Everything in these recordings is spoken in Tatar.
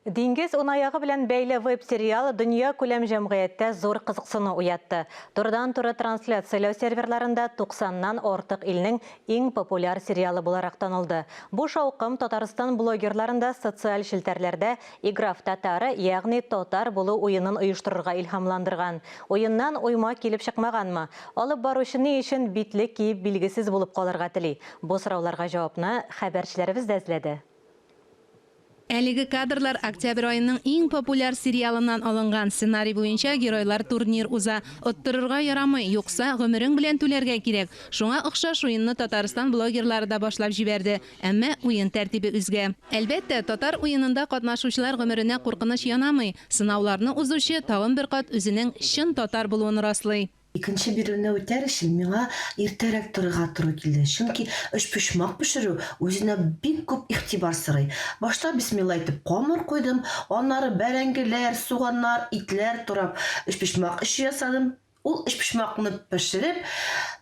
Диңгез унаягы белән бәйле веб-сериал дөньякүләм җәмгыятьтә зур кызыксыну уятты. Турыдан-туры трансляцияләү серверларында туксаннан артык илнең иң популяр сериалы буларак танылды. Бу шаукым Татарстан блогерларын да социаль челтәрләрдә Игра в татары, ягъни татар булу уенын оештырырга илһамландырган. Уеннан уйма килеп чыкмаганмы? Алып баручы ни өчен битлек киеп билгесез булып калырга тели? Бу сорауларга җавапны хәбәрчеләребез дә эзләде. Әлеге кадрлар октябрь аеның иң популяр сериалыннан алынган. Сценарий буенча геройлар турнир уза. Оттырырга ярамый, юкса, гомерең белән түләргә кирәк. Шуңа охшаш уенны Татарстан блогерлары да башлап җибәрде. Әмма уен тәртибе үзгә. Әлбәттә, татар уенында катнашучылар гомеренә куркыныч янамый. Сынауларны узучы тагын бер кат үзенең чын татар булуын раслый. Икенче бирүне үтәр өчен миңа иртәрәк торырга туры килде, чөнки өчпочмак пешерү үзенә бик күп игътибар сорый. Башта бисмилла әйтеп камыр куйдым, аннары бәрәңгеләр, суганнар, итләр турап, өчпочмак эче ясадым. Ул өчпочмакны пешереп,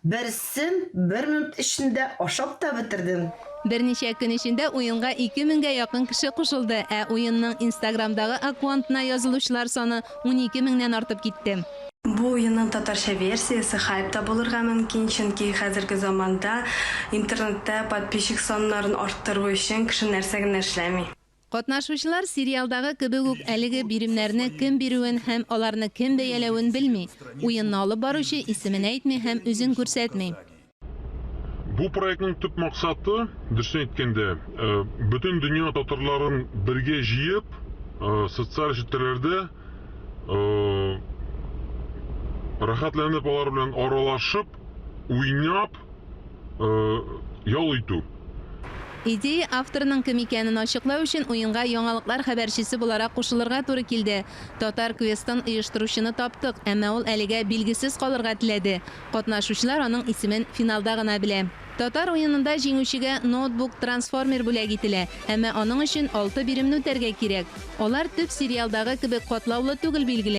берсен бер минут эчендә ашап та бетердем. Берничә көн эчендә уенга ике меңгә якын кеше кушылды, ә уенның Инстаграмдагы аккуантына язылучылар саны 12 меңнән артып китте. Бу уенның татарча версиясе хайп та булырга мөмкин, чөнки хәзерге заманда интернетта подписчик саннарын арттыру өчен кеше нәрсә генә эшләми. Катнашучылар сериалдагы кебек үк әлеге биремнәрне кем бирүен һәм аларны кем бәяләвен белми. Уенны алып баручы исемен әйтми һәм үзен күрсәтми. Бу проектның төп максаты, дөресен әйткәндә, бөтен дөнья татарларын бергә җыеп, социаль челтәрләрдә рәхәтләнеп алар белән аралашып, уйнап, ял итү. Идея авторының кем икәнен ачыклау өчен уенга яңалыклар хәбәрчесе буларак кушылырга туры килде. Татар квестын оештыручыны таптык, әмма ул әлегә билгесез калырга теләде. Катнашучылар аның исемен финалда гына белә. Татар уенында җиңүчегә ноутбук-трансформер бүләк ителә, әмма аның өчен алты биремне үтәргә кирәк. Алар төп сериалдагы кебек катлаулы түгел, билгеле.